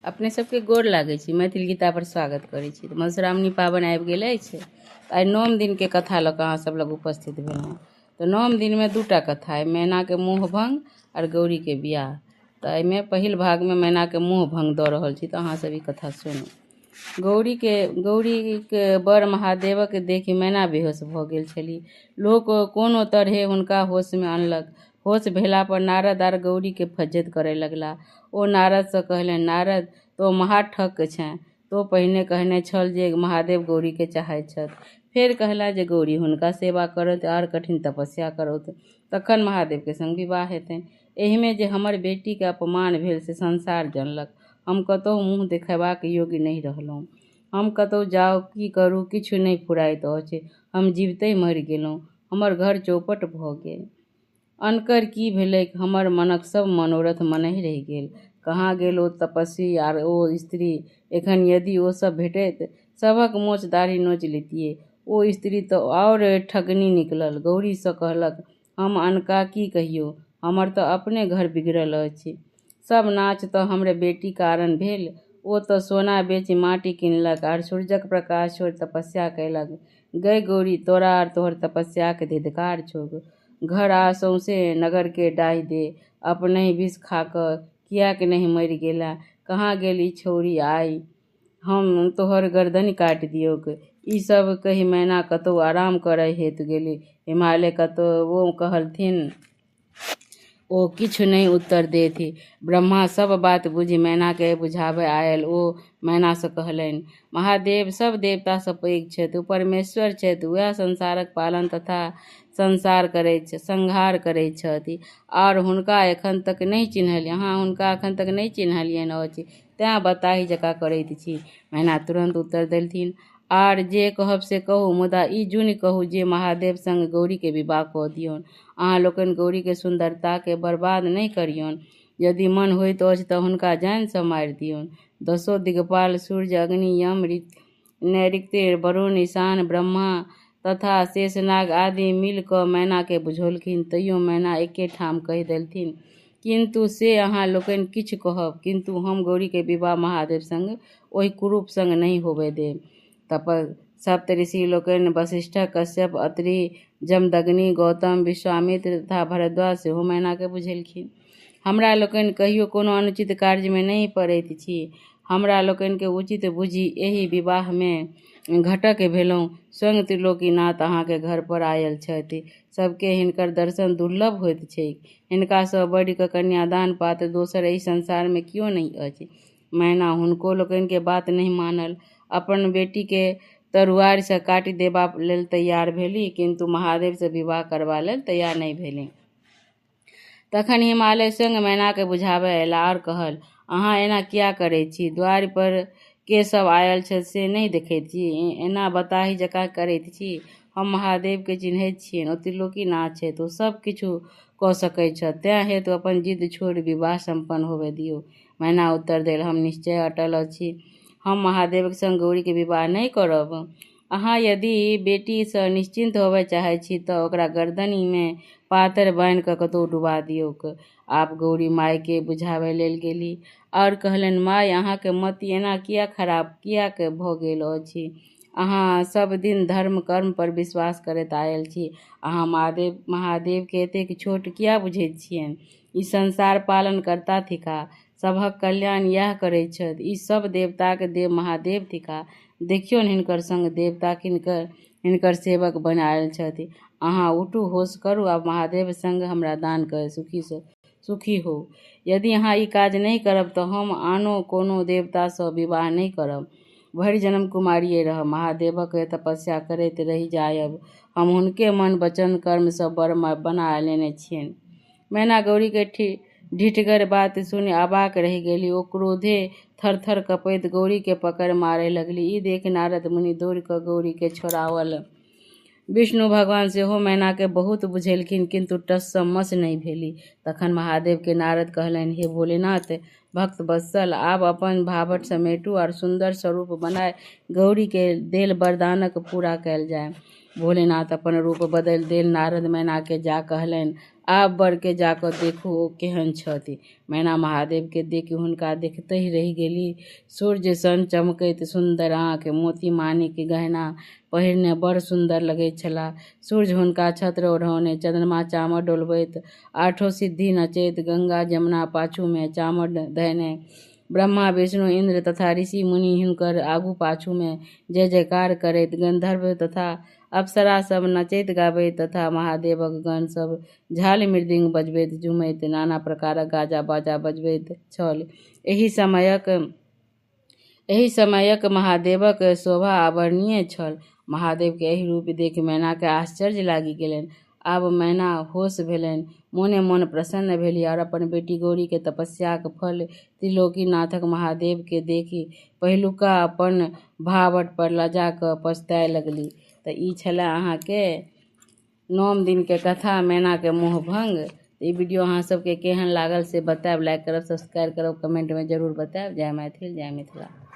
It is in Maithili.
अपने सबके गोर लागै छी, मैथिल गीता पर स्वागत करै छी। तऽ मधुश्रावणी पाबनि आबि गेल अछि। आइ नौम दिनके कथा लऽ कऽ अहाँ सब लग उपस्थित भेलहुँ। तऽ नौम दिनमे दूटा कथा अइ, मैनाके मोहभङ्ग आओर गौरीके बियाह। तऽ एहिमे पहिल भागमे मैनाके मोहभङ्ग दऽ रहल छी, तऽ अहाँ सब ई कथा सुनू। गौरीके वर महादेवक देखि मैना बेहोश भऽ गेल छली। लोक कोनो तरहे हुनका होशमे अनलक। होश भेला पर नारद आर गौरीके फज्झति करय लगलाह। ओ नारदसँ कहलनि, नारद, तोँ महा ठक छेँ। तोँ पहिने कहने छल जे महादेव गौरीके चाहैत छथि। फेर कहलेँ जे गौरी हुनका सेवा करथि आर कठिन तपस्या करथि, तखन महादेवके संग विवाह हेतनि। एहिमे जे हमर बेटीके अपमान भेल से संसार जनलक। हम कतहु मुँह देखेबाक योग्य नहि रहलहुँ। हम कतहु जाउ, की करू, किछु नहि फुराइत अछि। हम जीवितहि मरि गेलहुँ। हमर घर चौपट भऽ गेल। अनकर की भेलैक, हमर मनक सभ मनोरथ मनहि रहि गेल। कहाँ गेल ओ तपस्वी आर ओ स्त्री? एखन यदि ओ सभ भेटैत, सभक मोछ दाढ़ी नोचि लितियै। ओ स्त्री तऽ आओर ठकनी निकलल। गौरीसँ कहलक, हम अनका की कहियौ, हमर तऽ अपने घर बिगड़ल अछि। सभ नाच तऽ हमरे बेटी कारण भेल। ओ तऽ सोना बेचि माटि किनलक आर सूर्यक प्रकाश छोड़ि तपस्या कयलक। गै गौरी, तोरा आर तोहर तपस्याक धिक्कार छौक। घर आ सौंसे नगरकेँ डाहि दे। अपनहि विष खा कऽ किएक नहि मरि गेलेँ? कहाँ गेल ई छौंड़ी? आइ हम तोहर गरदनि काटि दियौक। ई सभ कहि मैना कतहु आराम करय हेतु गेलि। हिमालय कतबो कहलथिन, ओ किछु नहि उत्तर देथि। ब्रह्मा सभ बात बुझि मैनाकेँ बुझाबय आयल। ओ मैनासँ कहलनि, महादेव सभ देवतासँ पैघ छथि। ओ परमेश्वर छथि। वैह संसारक पालन तथा संहार करैत छथि। आर हुनका एखन तक नहि अहाँ हुनका एखन तक नहि चिन्हलियनि अछि, तेँ बताहि जकाँ करैत छी। मैना तुरन्त उत्तर देलथिन, आर जे कहब से कहू, मुदा ई जुनि कहू जे महादेव संग गौरीके विवाह कऽ दियौन। अहाँ लोकनि गौरीक सुन्दरताकेँ बर्बाद नहि करियौन। यदि मन होइत अछि तऽ हुनका जानसँ मारि दियौन। दसो दिग्पाल सूर्य, अग्नि, यम, नैऋत्य, वरुण, ईशान, ब्रह्मा तथा शेषनाग आदि मिलि कऽ मैनाकेँ बुझौलखिन, तैयो मैना एके ठाम कहि देलथिन, किन्तु से अहाँ लोकनि किछु कहब, किन्तु हम गौरीक विवाह महादेव संग ओहि कुरूप संग नहि होबय देब। सप्तऋषि लोकनि वशिष्ठ, कश्यप, अत्रि, जमदग्नि, गौतम, विश्वामित्र तथा भरद्वाज सेहो मैनाकेँ बुझेलखिन। हमरा लोकनि कहियो कोनो अनुचित कार्यमे नहि पड़ैत छी। हमरा लोकनिकेँ उचित बुझि एहि विवाहमे घटक भेलहुँ। स्वयं त्रिलोकीनाथ अहाँक घर पर आयल छथि। सबकेँ हिनकर दर्शन दुर्लभ होइत छैक। हिनकासँ बढ़ि कऽ कन्यादान पात्र दोसर एहि संसारमे कियो नहि अछि। मैना हुनको लोकनिक बात नहि मानल। अपन बेटीकेँ तरुआरिसँ काटि देबा लेल तैयार भेलीह, किन्तु महादेवसँ विवाह करबा लेल तैयार नहि भेलीह। तखन हिमालय स्वयं मैनाकेँ बुझाबय अयलाह आर कहल, अहाँ एना किएक करैत छी? द्वारि पर के सभ आयल छथि से नहि देखैत छी? एना बताहि जकाँ करैत छी? हम महादेवकेँ चिन्हैत छियनि। ओ त्रिलोकीनाथ छथि। ओ सभ किछु कऽ सकैत छथि। तेँ हेतु अपन जिद्द छोड़ि विवाह सम्पन्न होबय दियौ। मैना उत्तर देल, हम निश्चय अटल छी। हम महादेवक संग गौरीक विवाह नहि करब। अहाँ यदि बेटीसँ निश्चिन्त होबय चाहैत छी तऽ ओकरा गरदनिमे पाथर बान्हि कऽ कतहु डुबा दियौक। आब गौरी मायकेँ बुझाबय लेल गेलीह आओर कहलनि, माय, अहाँक मति एना किएक खराब किएक भऽ गेल अछि? अहाँ सभ दिन धर्म कर्म पर विश्वास करैत आयल छी। अहाँ महादेवकेँ एतेक छोट किएक बुझैत छियनि? ई संसार पालनकर्ता थिकाह। सभक कल्याण यैह करैत छथि। ई सभ देवताक देव महादेव थिकाह। देखियौन, हिनकर संग देवता हिनकर सेवक बनि आयल छथि। अहाँ उठू, होश करू आ महादेव संग हमरा दान कऽ सुखी होउ। यदि अहाँ ई काज नहि करब तऽ हम आनो कोनो देवतासँ विवाह नहि करब। भरि जन्म कुमारिये रहब। महादेवक तपस्या करैत रहि जायब। हम हुनके मन, वचन, कर्मसँ वर बना लेने छियनि। मैना गौरीक ढिठगर बात सुनि अवाक रहि गेलीह। ओ क्रोधे थर-थर कँपैत गौरीकेँ पकड़ि मारय लगलीह। ई देखि नारद मुनि दौड़ि कऽ गौरीकेँ छोड़ाओल। विष्णु भगवान सेहो मैनाकेँ बहुत बुझेलखिन, किन्तु टससँ मस नहि भेलीह। तखन महादेवकेँ नारद कहलनि, हे भोलेनाथ, भक्त वत्सल, आब अपन भाभट समेटू आर सुन्दर स्वरूप बनाय गौरीकेँ देल वरदानक पूरा कयल जाय। भोलेनाथ अपन रूप बदलि देल। नारद मैनाके जा कहलनि, आब वरके जा कऽ देखू, ओ केहन छथि। मैना महादेवके देखि हुनका देखितहि रहि गेलीह। सूर्य सन चमकैत सुन्दर आँखि, मोती माणिक गहना पहिरने बड़ सुन्दर लगैत छलाह। सूर्य हुनका छत्र ओढ़ौने, चन्द्रमा चामर डोलबैत, आठो सिद्धि नचैत, गंगा जमुना पाछूमे चामर धयने, ब्रह्मा विष्णु इन्द्र तथा ऋषि मुनि हुनकर आगू पाछूमे जय जयकार करैत, गन्धर्व तथा अप्सरा सब नचैत गाबैत तथा महादेवक गण सब झालि मृदंग बजबैत झुमैत नाना प्रकारक गाजा बाजा बजबैत छल। एहि समयक महादेवक शोभा अवर्णनीय छल। महादेव के एहि रूप देखि मैना के आश्चर्य लागि गेलनि। आब मैना होश भेलनि। मोने-मोन प्रसन्न भेलीह आओर अपन बेटी गौरी के तपस्याक फल त्रिलोकीनाथ महादेव के देखि पहिलुका अपन भावट पर लजा कऽ पछताय लगलीह। तऽ ई छलए अहाँके नौम दिनके कथा, मैनाके मोहभंग। ई वीडियो अहाँ सबके केहन लागल से बतायब। लाइक करब, सब्सक्राइब करब, कमेंटमे जरूर बतायब। जय मैथिल, जय मिथिला।